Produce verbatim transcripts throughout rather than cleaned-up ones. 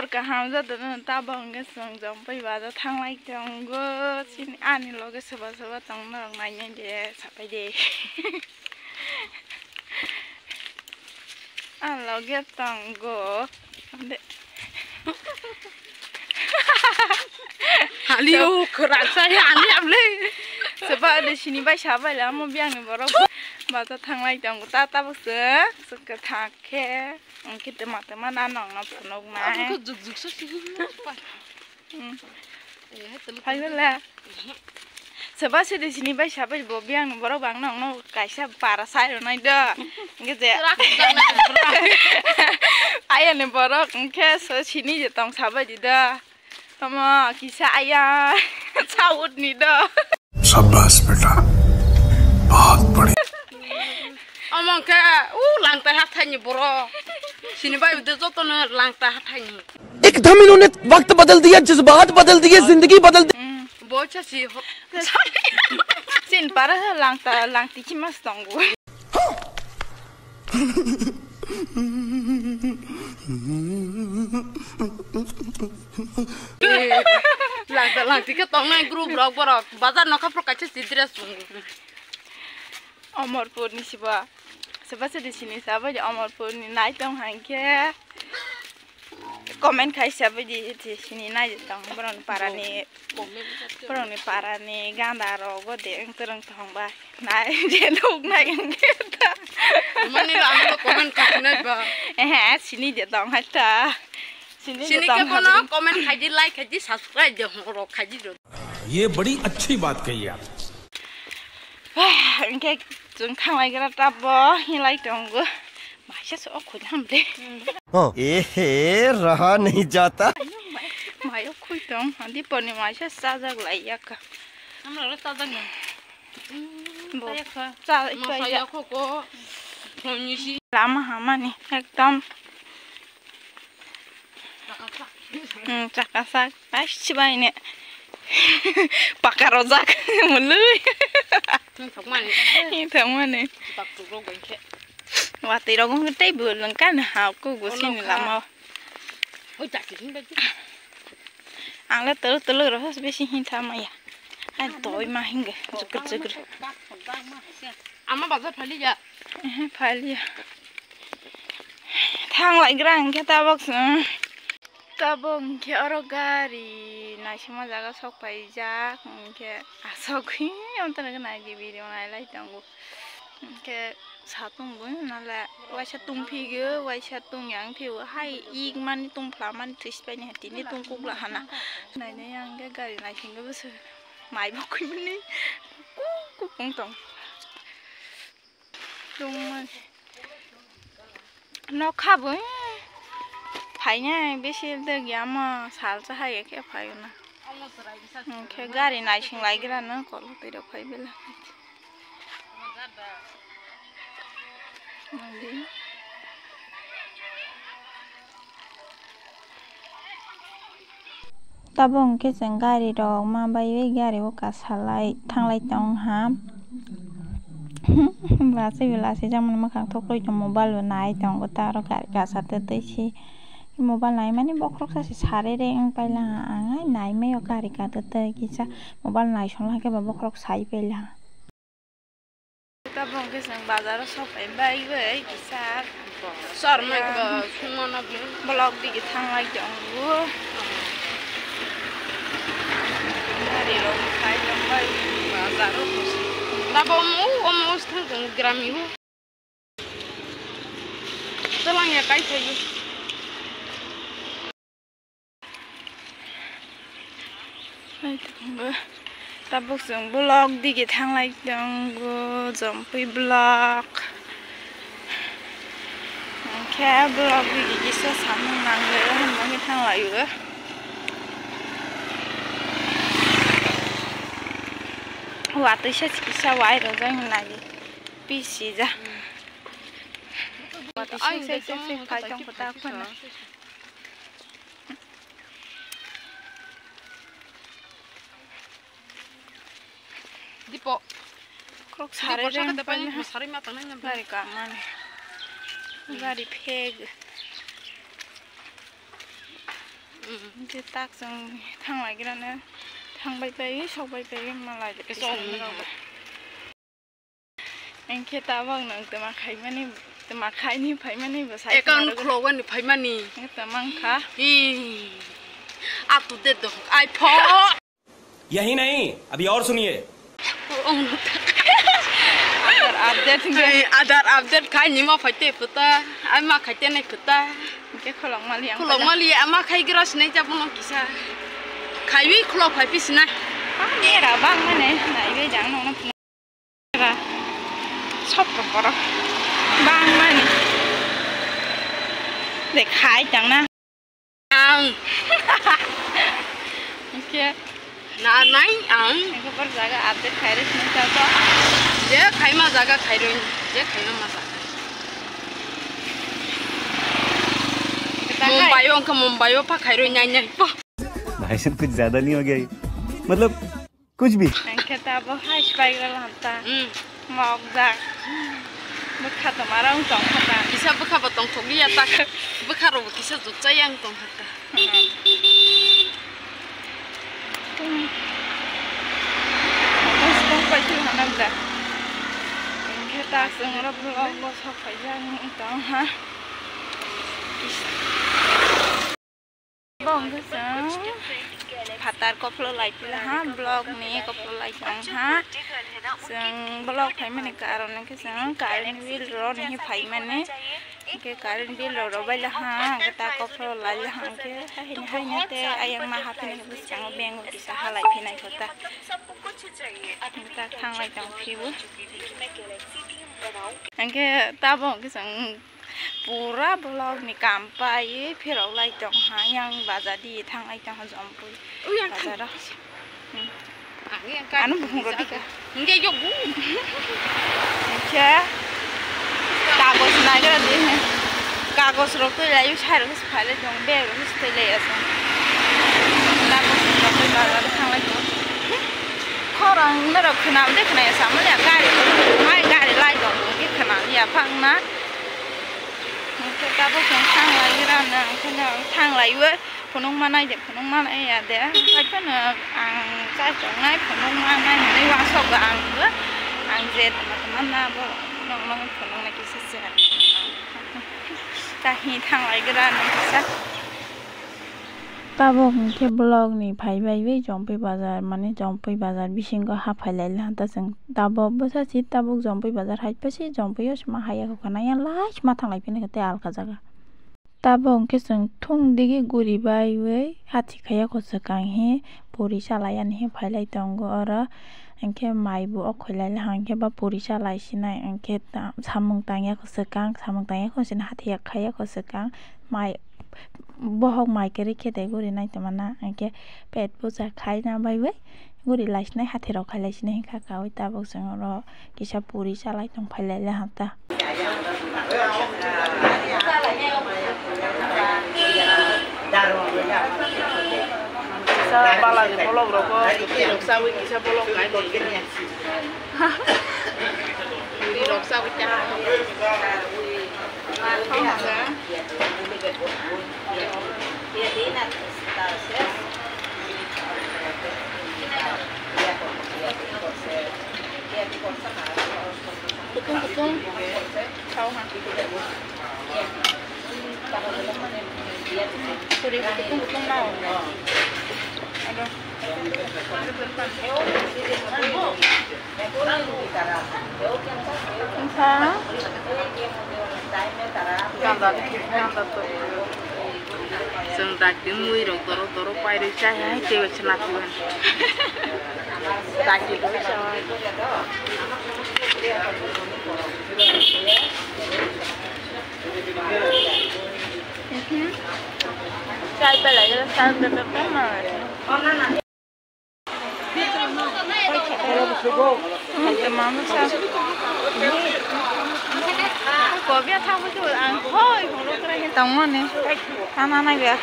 Kaham jatano tabok hwnkhe chwng Jompui bazar thanglai tongo. Chini ani loge soba soba tong norok nainai de sapai de. Ang loge tongo. Ande. Halio khwrang sai ani amle. Soba de sini bai sabai la mo biang ni borok bazar thanglai tongo ta tabok se. Kwthang khe, ang khe tama tama na nong no phunuk nai. Aboni khe juk juk sa sini. Hmm. Eh, hai telu. Hai bela. Soba sidi sini bai sabai bo biang ni borok bang nong no kaisa para sai rwnai do. Hingke je. Rak rak na. Ayani borok hingke so sini je tong sabai di do. Tamo kisa aya saut ni do. शाबाश बेटा, बहुत बढ़िया। Omo khe u langtai hathaini borok. Sini bai ude jotono langtai hathaini. एकदम इन्होंने वक्त बदल दिया, जज्बात बदल दिए, जिंदगी बदल दी। Hmm. Bo cha si ho. Sin para langta langti chi mas tongo. Langta langti khe tongnai group rok borok bazar nokha phuru kaisa si dress tongo. Omorpur ni siba. Soba sidi sini sabai di Omorpur ni nai tong hai khe. Comment khai sabai di sini nai tong borok ni para ni. Borok ni para ni ganda rok bo de ang kwrwng tong ba. Nai je nuk nai ang khe ta. Mani la ano comment khai nai ba. Eh sini de tong hai ta. Sini de tong hai. Sini khe bono comment khai di, like khai di, subscribe de horo khai di. ये बड़ी अच्छी बात कही आप। Hwnkhe chwng thanglaigra tabok hinlai tongo. Maisa se o khoi hamle. Ehe, raha nahi jata. Mayo khoi tong, andi poni maisa sajak lai yakha. Amra ro sajak nang. Bo. Cha, cha, ya. Lama hamani ekdom. Hmm, chaka sak. Ai, sibai ne. Paka rojak. Mului. Thokmani. Thokmani. Watwi rok wngkha tei bo lwngkha ha kugo sini lama. Ang le tolo tolo rok bisi hintha maya. Ai doi ma hinga jukur jukur. Ama bazar phali ya. Phali ya. Thanglaigra hwnkhe tabok chwng. Tabok hwnkhe oro gari naisingma jaga sok paijak, hwnkhe asok hi amtwrwngkhe naidi video nailai tongo. Hwnkhe satung bo nala waisa tungphigio, waisa tungya wngphio, hai ikmani tungphlamani thwisipaini tini tungkukla hana. Nainai ang hwnkhe gari naisingkhe bwswk maibo khwimani kuk kuk wng tong. Tongmani. Nokha bo, eh, phainai bisi degi ama salsa hai khe phaio na. Hwnkhe gari naising laigra no kolo twi rok phai bela. Tabok hwnkhe chwng gari rok ma baiwi gari o kasalai thanglai tong ha. Lasai bo lasai jakmani mwkhang thoklai tong mobile bo nai tongo ta oro gari kasa twtwi se mobile naimani bokhorok sa se sari re wng paila ang ai nai mai o gari ka twtwi kisa mobile naisong lai khe ba bokhorok sai paila. Tabok hwnkhe chwng bazaro sok pai baiwi kisa. Sar mai ba sungmano bini. Block digi thanglai tongo. Gari rok phai tongbai bazaro. Tabok omo, omo thang tong grami o. Twlang ya kai thai. Tabuk chwng block digi thanglai tongo, Jompui block. Hwnkhe block digi kisa samung nangwi o hinwi thanglai o. Watwi se kisa wai rwjak hinwi nai pisi ja. Watwi se se se phai tong kwtak phano. Dipo. Krok sari reng pani. Sari ma tanai na. Gari kamani. Gari pheg. Hwnkhe tak chwng thang lai grano, thang bai pai, sok bai pai, ma lai de. Hinkhe tabok nwng twma khaimani, twma khaini phaimani bo sai. Account khulogani phaimani. Hwnkhe twma wngkha. Ih, up to date dong. Ai pho. यही नहीं, अभी और सुनिए। Aadhaar update hwnkhe. Aadhaar update khai nima phaite phuta, ai ma khaite nai phuta. Hwnkhe khulok mali ang. Khulok mali ama khai gra sinai jabono kisa. Khaiwi khulok phai pisina. Bang era bang mane naiwi jang nongno. Sotro borok bang mani. De khai tang na. Ang. Hwnkhe na nai ang. Hwnkhe bor jaga update khai rwsini ta to. Je khaima jaga khairoi, je khaima ma jaga. Mumbai o wngkha, Mumbai o pha khairoi nai nai po. भाई साहब, कुछ ज्यादा नहीं हो गया ये? मतलब कुछ भी। Hwnkhe ta bo hai spai gra lam ta. Hmm. Mok jak. Bwkha twma rok tong kha ta. Kisa bwkha bo tong thok liya ta. Bwkha rok bo kisa jukcha yang tong kha ta. Hmm. Bwkha tong pai thwi hana da. Hwnkhe ta chwng rok vlog bo sok phai jak tong ha. Bo hwnkhe chwng phatar kophlo lai pila ha, vlog ni kophlo lai tong ha. Chwng vlog phaimani karon hwnkhe chwng current bill rw ni phaimani. Hwnkhe current bill rw rw baila ha, hwnkhe ta kophlo lai ha, hwnkhe haino haino tei ayang ma haphina hwnkhe bwskango bank o kisa halai phinai kho ta. Hwnkhe ta thanglai tong phibo. Hwnkhe tabok hwnkhe chwng Pura vlog ni kam pai pherok lai tong ha, yang bazar di thang lai tong ha, Jompui bazar o. Hmm. Ano buphung rw bika. Hingke yogu. Hingke kagos naigra di. Kagos rok twi lai, sai rok se phai lai tong, bag rok se twi lai asong. Kagos rok twi bazar o thang lai tong. Khorang norok khwnam de khwnaya samani gari, mai gari lai tong, hingke khwnam ya phang na. Hingke tabuk chwng thang lai rana, hingke thang lai o, phunuk manai de, phunuk manai ya de. Haiphano ang chai tongnai, phunuk manai hinui uansukgo ang bo. Ang je tongma tongma na bo, nokno phunuknai kisa se. Tahi thang lai rana kisa. Tabuk hwnkhe vlog ni phai baiwi Jompui bazar, mane Jompui bazar bisingo haphai lai laha ta chwng. Tabuk bwsa si tabuk Jompui bazar hai pasi Jompui o sima haya kho khana yang lai sima thanglai phini khe tei alka jaga. Tabuk hwnkhe chwng thung digi guri baiwi hathi khaya kho swkang hi puri chalai ani hi phai lai tongo oro. Hwnkhe mai bo okhoi lai laha hwnkhe ba puri chalai sinai hwnkhe ta-, samung tangya kho swkang, samung tangya kho sini hathi yak khaya kho swkang. Mai, bohok mai kwrwi khe de guri nai tongmana, hwnkhe pet puja khaina baiwi guri laisinai, hathai rok khai laisinai, hwnkha kaui tabuk chwng oro kisa puri chalai tong phai lai le hanta. Kisa balani bolok rogo, kisa bolok khai. Puri rok chabwi kha. Kutung kutung. Sao ha. Puri bo kutung kutung mao. Ado. Wngkha. Ganda, ganda to. Chwng dakti mui rok doro doro pairwi chai hai tei bai se nakiwan. Dakti rok chai. Mhm. Chai pelai gana chai bebek tongma. Kobia thangwi tongmani. Tangmani. Tana naibe.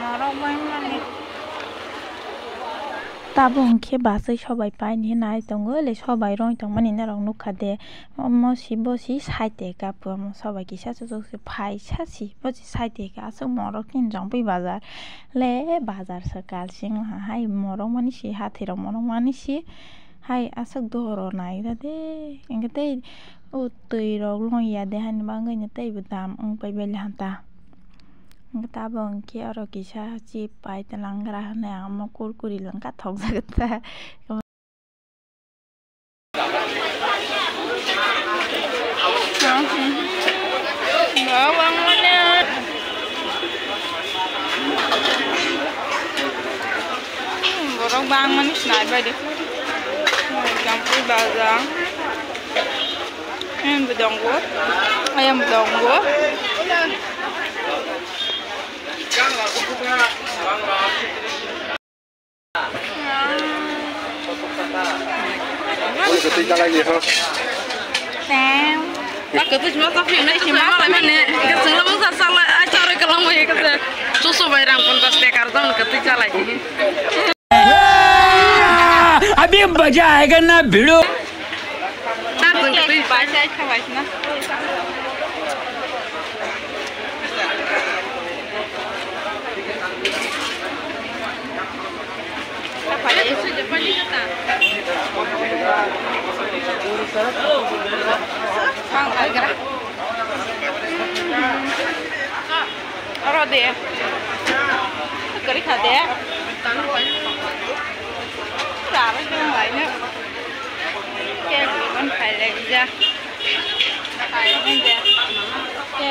Morok bai mani. Tabuk hwnkhe bachwi sobai paini nai tongo, le sobai roi tongmani norok nukha de. Omo si bo si side kapu, omo sobai kisa chuchuk si phai sa si bo si side ka aswk morok tin jongpui bazar. Le bazar se kalsing ha hai morok mani si hathai rok morok mani si hai aswk dohor o nai da de. Hwnkhe tei o twi rok loi ya de hani bagwi no tei bo dam wng pai bele hanta. Hwnkhe tabuk hwnkhe oro kisa chip pai tei langra hwnwi ang omo kurkuri langka thokjak ta. Borok bangmani sinai bai de. Jampui baja. Ayam bo tongo. Ayam bo tongo. Tang. Ba kwtwi sima tong phiyok nai sima malai mani. Kwchwng lamang sa sala ai chari kwlwng bai kwchwng. Susu bai rang ponchas taka rwjak kwtwi chalai. अभी मजा आएगा ना भिड़ो। Oro de. Kwrwi kha de. Rarwi tong laino. Khe gurbani khailai ja. Khailai ja. Khe.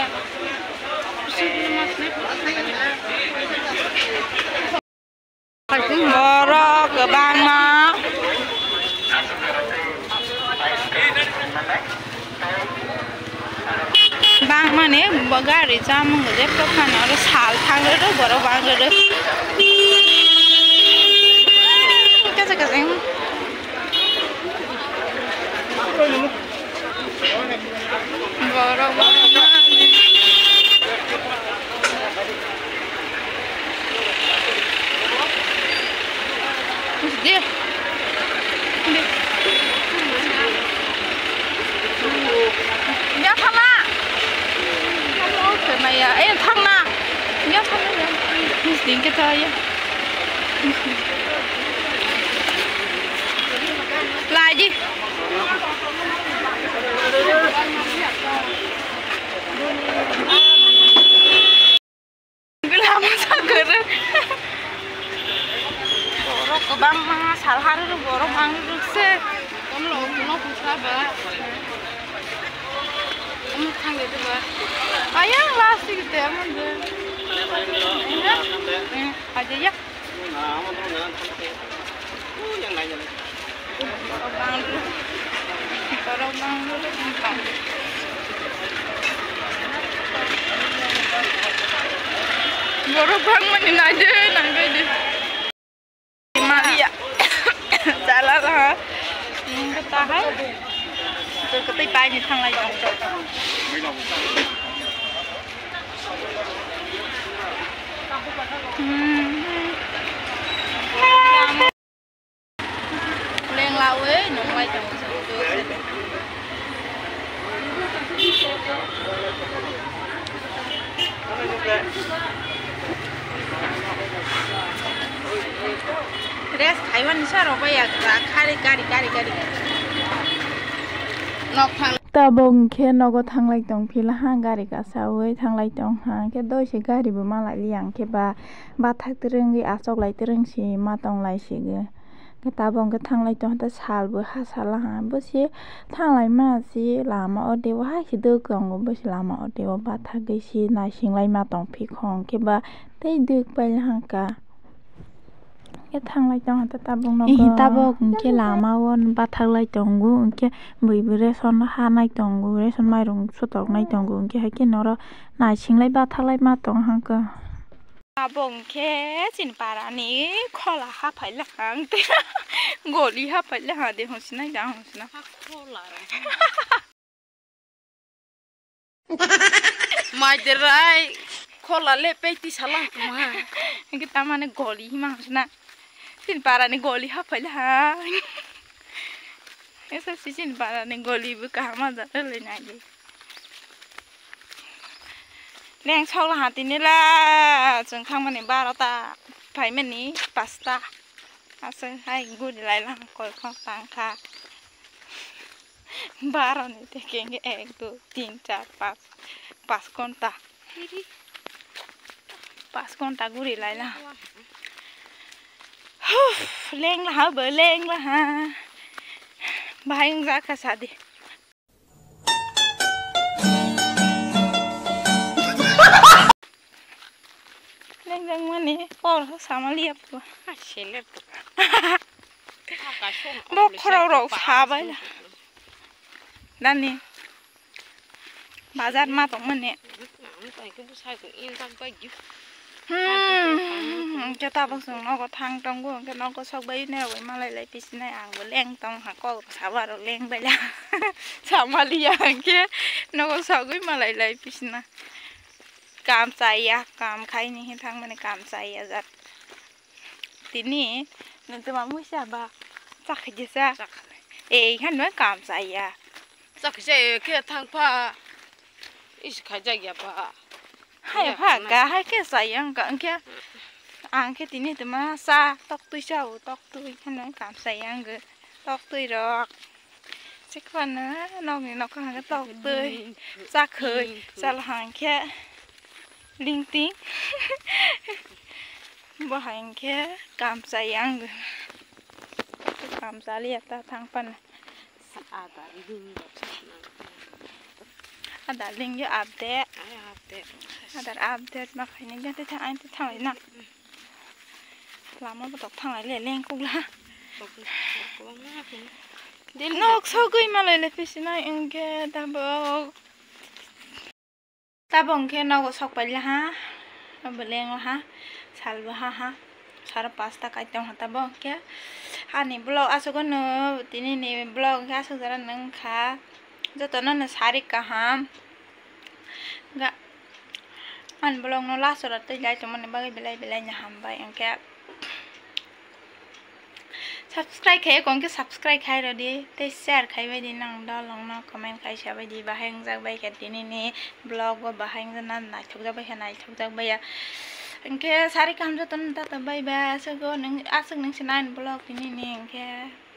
Borok kwbangma. Bangmani bo gari chamung je prokhano oro sal thang rwrw borok bang rwrw. Kaisa kaisa. Borok bangmani. Di. Di. Di thangna. Thangna oke maya. Eh, thangna. Di thangna ya. Di ke ta ya. Laji. Lama sakwrwng. Borok kwbangma sal harwi borok bang rwkse. Tomlo kuno kusa ba. Omo thangwi ba. Ayang last sigi te omo de. Eh, aja ya. Borok bangmani naide, nangbaide. Malia. Chala la. Ini kata hai. Tur kata ipai ni thanglai. Hmm. Lenglawi nunglai tongo. Rest khaimani sa rw bai ya, khari gari, gari, gari. Nok thang. Tabuk hwnkhe nogo thanglai tong phila ha, gari kasawi thanglai tong ha, hwnkhe doi se gari bo malai liya, hwnkhe ba bathak twrwngwi achoklai twrwng se ma tonglai sigo. Hwnkhe tabuk hwnkhe thanglai tong ha, sal bo ha sala ha, bo se thanglai ma se lama o de o hai se dwk tongo, bo se lama o de o bathagwi se naisinglai ma tong phi kho, hwnkhe ba tei dwk paila ha ka. Khe thanglai tong ha ta tabuk nogo. Ehi tabuk hwnkhe lama o bathaklai tongo, hwnkhe bui bo ration hanai tongo, ration mairung sotoknai tongo, hwnkhe hai khe noro naisinglai bathaklai ma tong ha khe. Abo hwnkhe chini parani khola haphai la ang tei goli haphai la ha de hwnsinai da hwnsinai. Khola. Mai derai khola le peti salang tuma. Hwnkhe tamani goli hima hwnsinai. Chini parani goli ha phaila ha. Esa si chini parani goli bo kaham ma jat le nai. Leng sok la ha tini la, chwng thangmani barota, phaimani pasta. Aswk hai guri lai lang koi khong tang kha. Baroni te kenge ek, dui, tin, char, pas, pas ghonta. Pas ghonta guri lai lang. Huh, leng la ha bo, leng la ha. Bahai wng jak kha sadi. Lengjak mani kok sama liya pura. Bo khorok rok sabai la. Dani bazar ma tong mani. Hmm, hwnkhe tabuk chwng nogo thang tongo, hwnkhe nogo sok bai nai rogwi malai lai pisinai, ang bo leng tong ha, kok rok sabo aro leng bai la. Sama liya hwnkhe nogo sogwi malai lai pisina. Kam chaya, kam khaini hin thang mani kam chaya jat. Tini nung tuma muisa ba chakha jesa. Ei hano kam chaya. Chakha jesa khe thang pha. Is khaijak ya ba. Hai pha ga hai khe chaya ang khe. Ang khe tini tuma sa tok twi sa u tok twi hano kam chaya ang tok twi rok. Chikphano nokni nokha hwnkhe tok twi chakhwi chala hwnkhe lingting. Bo hai hwnkhe kam chaya ang kam chaliya ta thang phano. Ada lingyo update. Ada update ma khaini jate thang ainte thang na. Lama botok thanglai le lengkuk la. Nok sogwi malai le pisinai wngkhe tabok. Tabok wngkhe nogo sok paila ha. Abo leng ha. Salbo ha ha. Saro pasta kai tong ha tabok wngkhe. Ani vlog aswk no tini ni vlog wngkhe aswk jora nungkha. Jotono no sari kaham. Ga-, ani vlog no last ora twi lai tongmani bagwi belai belai no hambai, hwnkhe subscribe khai kong khe subscribe khai rodi tei share khai bai di nang dolong no, comment khai sa bai di, bahai wngjak bai kha tini ni vlog bo, bahai wngjak na naithok jak bai kha naithok jak bai ya, hwnkhe sari kaham jotono tata bai bai aswk o nwng aswk nwng se nai vlog tini ni hwnkhe.